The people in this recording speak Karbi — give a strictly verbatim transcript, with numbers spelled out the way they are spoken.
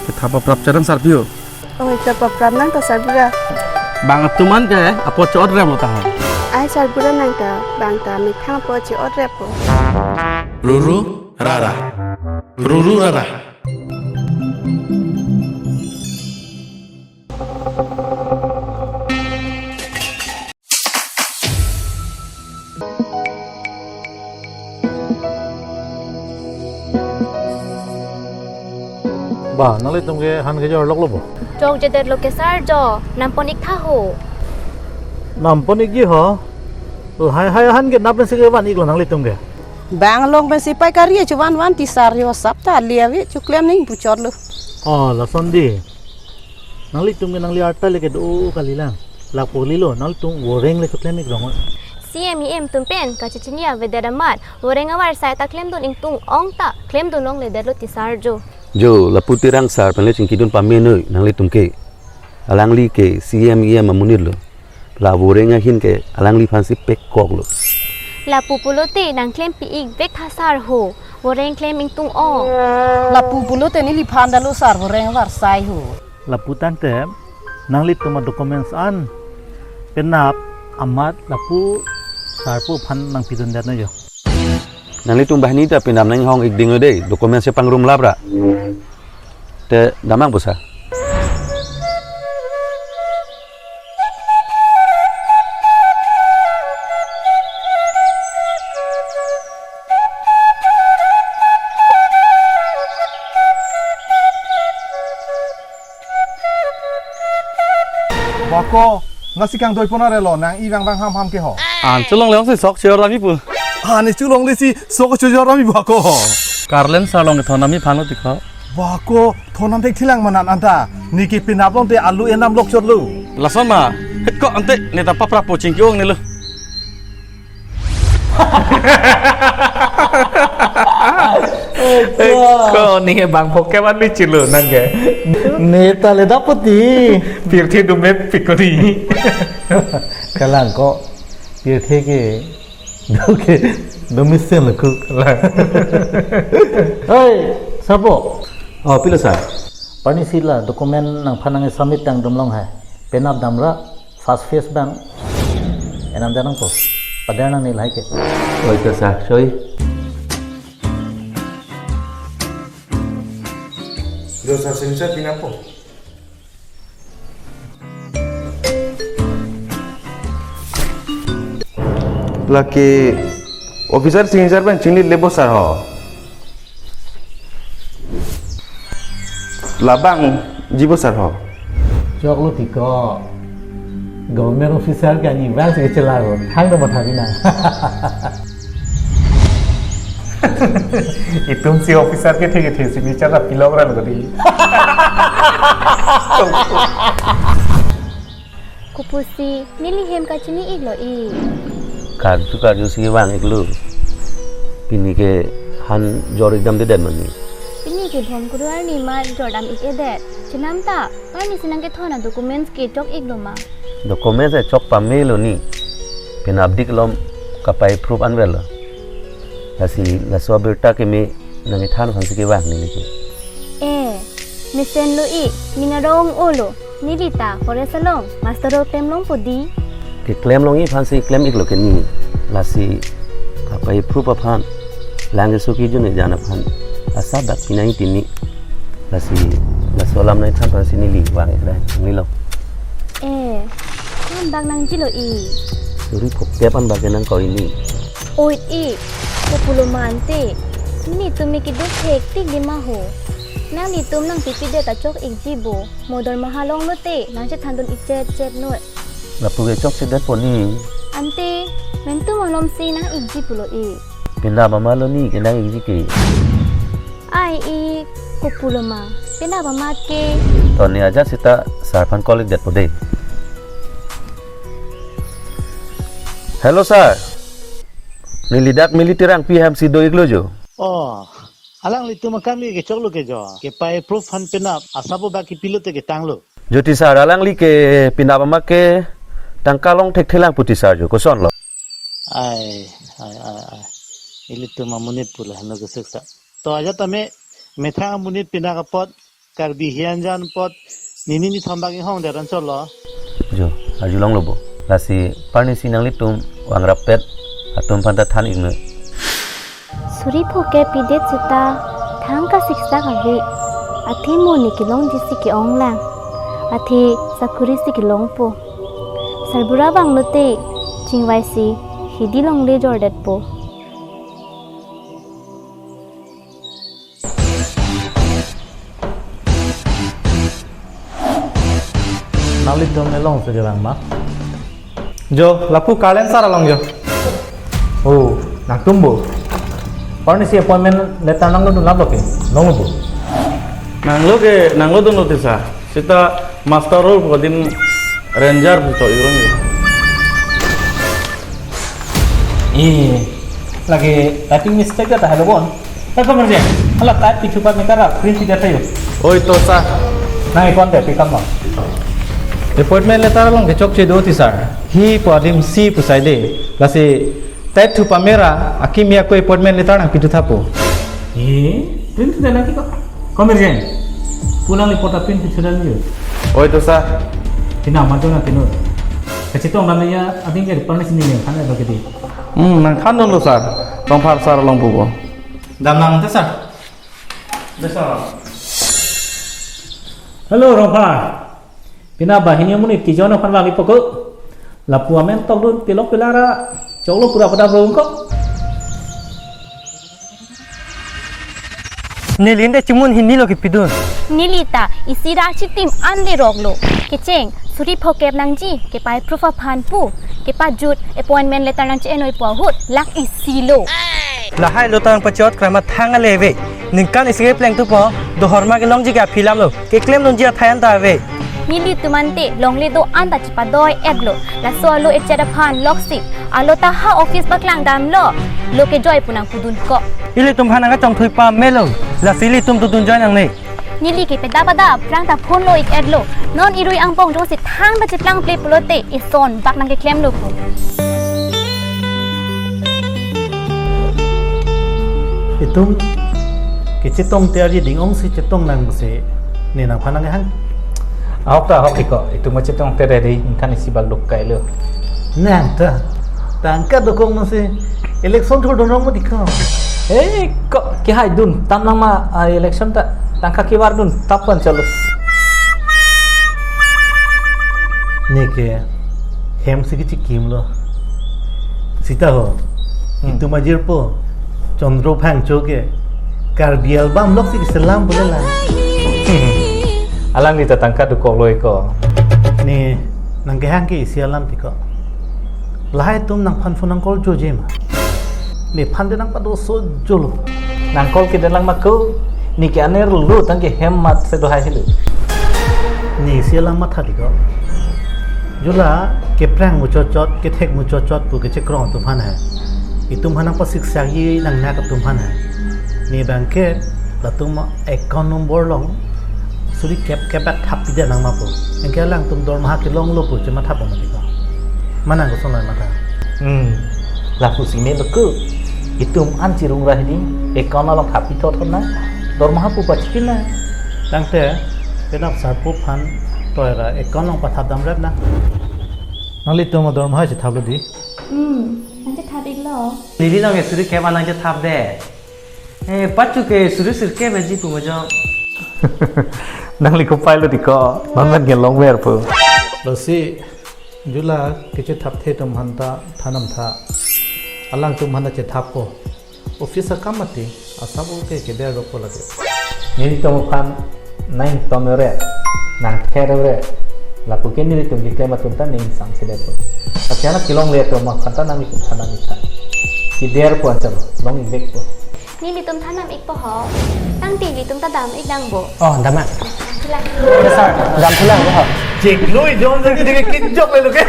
Ketha paprap charang sarpio. Oi, cha paprap nang ta sarbura. Bang atum an ke apo chot rem ta ho. Ai sarbura nang ta, bang ta methang apo chot rem po. Ruru rara. Ruru rara. Ba, nanglitum ke han kejor lok lo bo? Chokjedet lo ke sar jo, nampon ik tha ho. Nampon ikji ho. Lahai hai han ke nap si kevan ik lo nanglitum ke. Bang along pensi pai kari chuvan van ti sar jo sap ta liavi chuklem ning puchot lo. Oh, lason dei. Nanglitum ke nangli arta le kedo kalilang. Lapu lilo, nanglitum voreng le keklem ik rong. C M E M atum pen kachechini avedet amat voreng avarsai ta klemdun ingtung ong ta klemdun longledet lo ti sar jo. Jo, lapu Terang sar pen le chingkidun pame noi nanglitum ke. Alangli ke C M E M amonit lo. La voreng ahin ke alangliphan si pek kok lo. Lapu pulote nang klempi ik vek tha sar ho. Voreng klem ingtung ong. Lapu pulote neliphan dalo sar voreng avarsai ho. Lapu tangte nanglitum a documents an penap amat lapu sarpo aphan nangpidundet noi jo. Nanglitum banghini ta penap nanghong ik ding lo dei, documents si pangrum lap ra. Te damnang pusa. Bako, nasi kangdoi pon arelo, nang-i vang vang ham ham ke ho. An cholong le ong si sok chejor ami pu. An cholong le si sok chejor ami bako. Karlen salong ke thon ami phang lo tikho. Bako, thon nam thek thilang manan anta. Neke penap longte alu enam lok chot lo. Lason ma, het ko ante neta paprap po chingki ong ne lo. Ko ni bang phoke ban ni chilo nang ke. Neta le dapoti. Pirthe dume pikori. Kalang ko. Pirthe ke. Duke. Dumi sen lo kuk. Hei, sapo. Oh, pilo sar. Pani sila document nangphan nang submit tang dum long hai. Penap damra. First phase bang enam janang po. Padar nang nilai ke. Oi, to sa, soi. Do sa sensor pinapo. Lake officer signature pen chinglit lebo sar ho. Labang jibo sar ho. Choklo tiko. Government officer ke ani bang si kechelaro. Hang do matha bina. Itum si officer kethe kethe signature ta pilok ran ko di. Kopusi neli hem kachini iklo i. Karju karju si vang iklo. Pini ke han jor ik damdedet mani. Pini ke bhom kuru arni ma jor dam ik-edet. Chenam ta, arni si nang kethon a documents ke chok iklo ma. Documents e chok pamelo ni. Penap dik lom kapai proof anverlo. Lasi laso abirta keme nangkethan aphan si kevang neli ke. Eh, mesen lo i, ning arong olo, neli ta forest along, master o klem longpo di. Keklem longji aphan si klem iklo ke ni, lasi kapai proof aphan, lang keso kejun ejan aphan, asap dak pinai tini, lasi, laso alam nangkethan aphan si neli vang ikra, neli lo. Eh, kan bak nangjilo i. Suri phokep an bak nangkoi ni. Oit i, kopulo ma ante. Nelitum me keduk thektik di ma ho. Nanglitum nangpipedet ta chok ikji bo. Mo dormaha longlo te, nangchethandun ik chet chet noi. Lapu ke chokchedetpo ni. Ante, mentu malom si nang ikji pulo i. Penap amalo ni kenang ikji ke. Ai i, kopulo ma. Penap ama ke. To ne ajat seta sar aphan call ikdetpo de. Hello sir. Neli dak Military Terang P M C do iklo jo. Oh, alanglitum akam ke kechoklo ke jo. Kepai proof aphan penap, asap o bak kepilo te ketanglo. Jyoti sir, alangli ke penap ama ke tangka long thekthelang pu ti sir jo, kosonlo? Ai, ai, ai, ai. Ilitum amonit pu la heno kesek sa. To ajat tame Methang amonit pinak apot, Karbi hianjan apot, nini nithom bak inghong deran cholo. Jo, arjulonglo bo. Lasi parnisi nanglitum vangrap pet atum aphanta than-iknon. Suri pho ke pidet seta thang kasiksak ave. Athe mo ne kelongji si ke-onglang. Athe sakuri si kelongpo. Sarbura vanglote chingvaisi hidi longle jordetpo. Nanglitum along si kevang ma? Jo, lapu Karlen sir along jo. Oh, nangtum bo. Parnisi appointment letter nanglodun lap lo ke? Longlo bo. Nanglo ke, nanglodunlo tisa. Seta master role ko adim ranger pu to irong yo. Eh, lake typing mistake ta halo bon. Type kamer je. Hala type pithu pa mekara print tidak tayo. Oi to sir. Nang ikon de pikam ma. Appointment letter along kechokche do tisa. Hi pu adim si pu sai de. Lasi type thu pamera akimi ako appointment letter nangpithu thapo. Eh, print tidak lagi kok. Kamer je. Pulang report print pithu dan yo. Oi to sir. Tina madu na tinu. Kachetong dan ya, abang ke parnisi nangthan ba ke di. Hmm, nangthandunlo sir. Rongphar sir along pupo. Dam nang te sir. Hello, Rongphar. Pini banghini amonit kijon aphan vangji poko. Lapu amen tokdun pilok pilara choklo pura pada brong ko. Neli ante chimun hini lo kepidun. Neli ta isi ra chitim anle roklo. Kecheng suri phokep nangji, kepei proof aphan pu, kepajut appointment letter nangche-enoi pu ahut lakh isi lo. Lahai lo tang pachot krama thang ale ave. Ningkan isi kepleng thupo, dohorma kelongji ke aphi alam lo. Keklemdunji athai an ta ave. Nelitum ante longle do-an ta chepadoi-etlo. Laso alo echet aphan loksi, alo ta ha office paklang damlo. Lo kejoi pu nangpudun ko. Ilitum aphan nangkachongthui pamelo. Lasi ilitum dodun joi nangne. Neli ke pedap adap aphrang ta phone lo-ik-etlo. Non irui angbong jongsi thangta cheplang ple pulote eson bak nangkeklemlo ko. Itum kechetong te arje ding ongsi chetong nang pusi ne nangphan nanghang. Ahok ta ahok iko, itum chetong te ready, ningkan isi bak duk kailo. Nang ta, tangka dokok masi election thurdun rong mo dikho. Eh, ko kehai dun tam nang ma, ah, election ta tangka kevardun tap pon chalo. Neke hem si kechekimlo. Sita ho. Hmm. Itum ajirpo Chandro Phangcho ke Karbi album loksi keselam pule la. Alangli ta tangka dokoklo iko. Ne nangkehang ke isi alam tiko. Lahai atum nangphan phone nang call joje ma. Nephan de nangpado sojolo. Nang call ke de lang ma ko. Neke anerlo tangke hem mat si do hai helo. Ne isi alam matha tiko. Jo la keprang muchotchot, kethek muchotchot pu kechekrong atum aphan hai. Itum aphan nangpasiksakji nangnak atum aphan hai. Ne abang ke latum account number along suri kep kep bak thap pide nang ma pu. Anke alangtum dormaha kelonglo pu chematha po mati ko. Manang kosonlo matha. Hmm. Lapusi melo ko. Itum an chirung ra hini account along thap pithot na. Dormaha pu pachipin na. Tangte penap sarpo aphan toira account along pathap damrap na. Nanglitum dormaha chethaplo di. Hmm, nangchethap-iklo. Neli along suri kep an nangchethap de. Eh, pachu ke suri sirkep aji pu mo jo. Nangli kopai lo tiko, mangan ke longver pu. Lasi, jo la kechethapthe atum aphanta thanam tha. Alangtum aphanta chethappo. Office akam mati, asabo ke keder dokpo lake. Nelitum aphan nangtomre, nangthere, lapu ke nelitum keklem atum ta ning samse detpo. Tapi anak kelongle atum aphanta nanglitum thanam-ik tha. Keder pu anchot, long-ik vekpo. Nelitum thanam-ikpo ho. Tangte ilitum ta dam-ik nang bo. Oh, dam-a. Sila. Yes, sir. Dam sila ho. Chiklo ijon jadi dikit jok lelo ke.